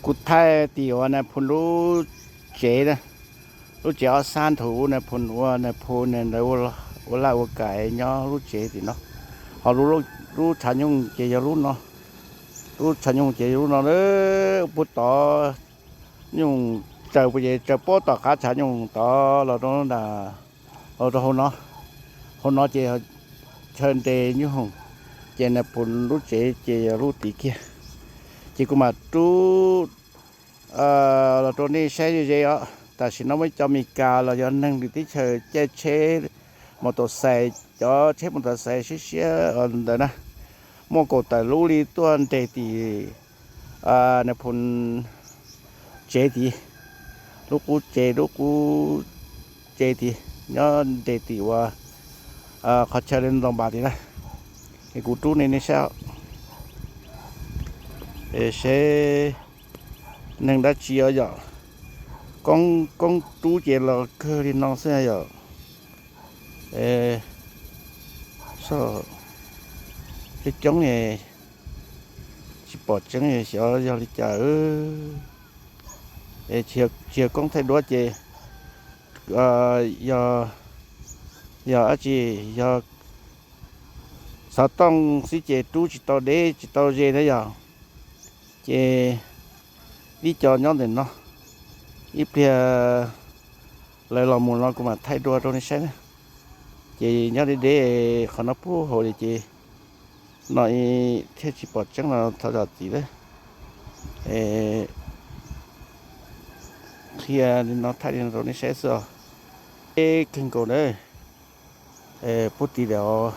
Kuv thaij tim uas nais phoo lub tsev, lub tsev ob sab ntug, nais phoo ua nais phoo ntawd ua laj ua kam nyob lub tsev tim no, ho lub tshav nyooj ces yog lub no, lub tshav nyooj ces yog lub no, puag tod nyooj tsaws puag ces tsaws puag tom qab tshav nyooj tod los rau, los rau hauv no, hauv no ces chaw nres nyooj hoom, ces nais phoo lub tsev ces yog lub tid kiag. Ces kuv mam rub los rau nej saib ze ze os. Tam sim no muaj ib co Mes Kas los yog neeg lwm teb chaws caij tsheb mos taus xais, cov tsheb mos taus xais siab siab ntawd na, muaj kaum tawm lub li tuaj nres tim nais phoo tsev tid, lub qub tsev, lub qub tsev tid, nyob nres tim uas qhov chaw li ntoo npas tid na. Es kuv rub nej nej saib, seb neeg dab tsi os yom. Koob rub ces los kawg li no xwb yom. Coob coob, tsis pom tseeb xyov yog li cas. Tsis yog koob thaij duab ces yog, yog dab tsi, yog xov tooj xwb ces rub tsis tau deb tsis tau ze na yom. Ces ib co nyob ntawm no, ib pliag lawv los mus no kuv mam thaij dua rau nej saib na. Ces nyob deb deb qhov no puag hauv li ces no thiaj tsis pom tseeb no thov zam txim lawm. Qhia li no thaij li no rau nej saib xwb os. Kawg nkaus na, puag tid lawm os.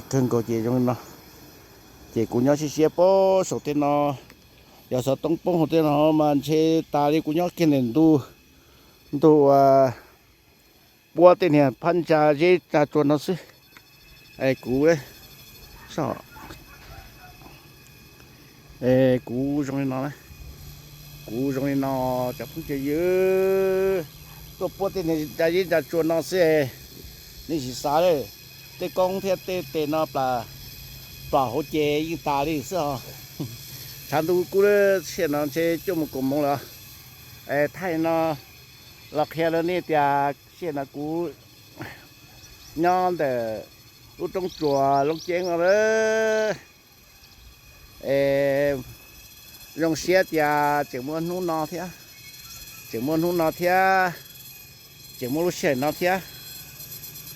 Kawg nkaus ces zoo li no. Ces kuv nyob siab siab puag saum tej no, yog xov tooj poob hauv tej no mas ntshe tas li. Kuv nyob kiag ntawm ntug, ntug uas puab tej niag phab ntsa zeb ntsa tsua no xwb. Kuv, kuv zoo li no, kuv zoo li no, cov phooj cov ywg, tuaj puab tej niag ntsa zeb ntsa tsua no xwb. Nej sim xav, tej koob thiab tej tes no plam hauv ces yeej tas li xwb os. Tshav ntuj kub lawm, sij hawm no ntshe cuaj moos kaum moos lawm. Thaij no los qhia rau nej tias sij hawm no kuv nyob ntawm lub roob tsuas Loob Ceeb no lawm. Zoo siab tias tseem muaj hnub no thiab, tseem muaj hnub no thiab, tseem muaj lub sij hawm no thiab.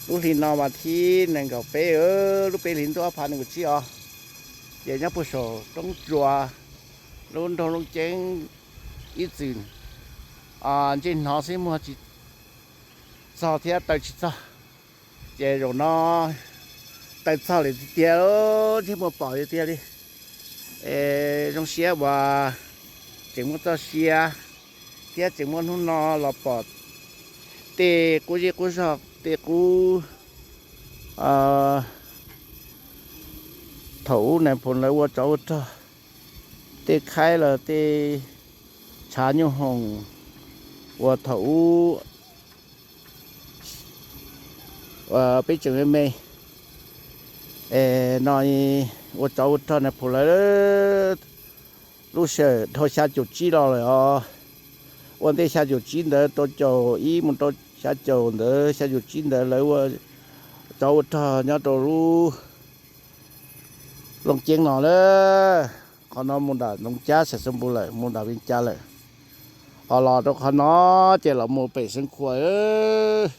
Lub hli no mas thib nees nkaum peb, lub peb hlis ntuj ob phav nees nkaum tsib os. Ces nyob puag saum roob tsuas lub nroog Loob Ceeb ib txwm ntsej hnov xwb, muag tsis txog thiab taw tsis txog. Ces zaum no taw txog lawm tiag tiag, ntsej muag pom tiag tiag li. Zoo siab uas tseem muaj txoj sia thiab tseem muaj hnub no los pom tej qub zej qub zog, tej qub thaum ub nais phoo lawv ua tsov ua rog, tej khaib los tej tshav nyuj hoom uas thaum ub peb tseem me me no ua tsov ua rog nais phoo lawv lub sij hawm dhau xya caum tsib los lawm os. Ua ntej xya caum tsib ntawd rau caum ib mus rau xya caum ntawd, xya caum tsib ntawd lawv ua tsov ua rog nyob rau lub Looj Ceeb no lawm. Qhov no mus nram Ntxoov Cab Xais Xoo Npus lawm, mus nram Vias Cas lawm, ho los rau qhov no ces los mus pem Xeev Khuam.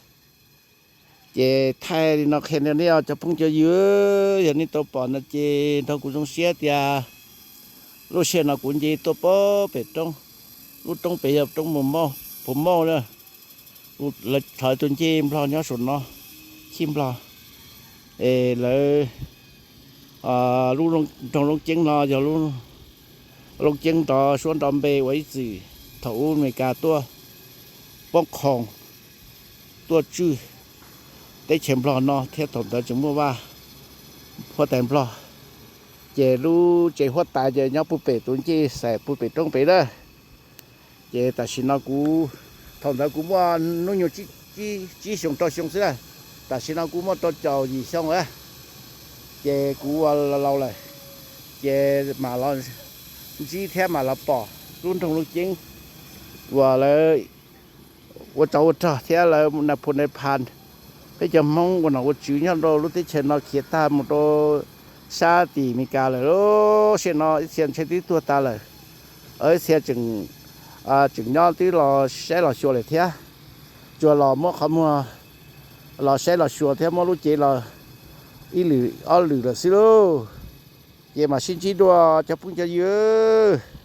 Ces thaij li no qhia rau nej cov phooj cov ywg, yog nej tau pom no ces nrog kuv zoo siab tias lub sij hawm no kuv nce tuaj pem roob, lub roob pem yog roob Pus Mauj na. Lawv thov tus ncej Nplog nyob saum no, chij Nplog, es lawv lub nroog Looj Ceeb no yog lub Looj Ceeb nrov suab nrov npe uas ib txwm thaum ub Amelikas tuaj poob qhoos, tuaj tswj teb chaws Nplog no thiab thaum ntawd tseem muaj vaj huab tais Nplog. Ces lub tsev huab tais ces nyob puag pem tus ncej xais puag pem roob pem lawm. Ces tam sim no kuv, thaum ntawd kuv muaj hnub nyoog tsib xyoo rau xyoo xwb na, tam sim no kuv muaj rau caum yim xyoo lawm. Ces kuv ua laus lawm, ces mam los ntsib thiab mas los pom lub nroog Looj Ceeb uas lawv ua tsov ua rog thiab lawv nais phoo nais phas, peb cov Hmoob ua nom ua tswv nyob rau lub teb chaws no khiav tag mus rau sab tim Amelikas lawm. Lub sij hawm no ib txhia ntshe twb tuag tas lawm, ib txhia tseem nyob twb los saib los xyuas lawm thiab. Tsuas los muab qhov muag los saib los xyuas thiab muab lub cev los ib lwm ob lwm lawm xwb lauj. Ces mam sib ntsib dua cov phooj cov ywg.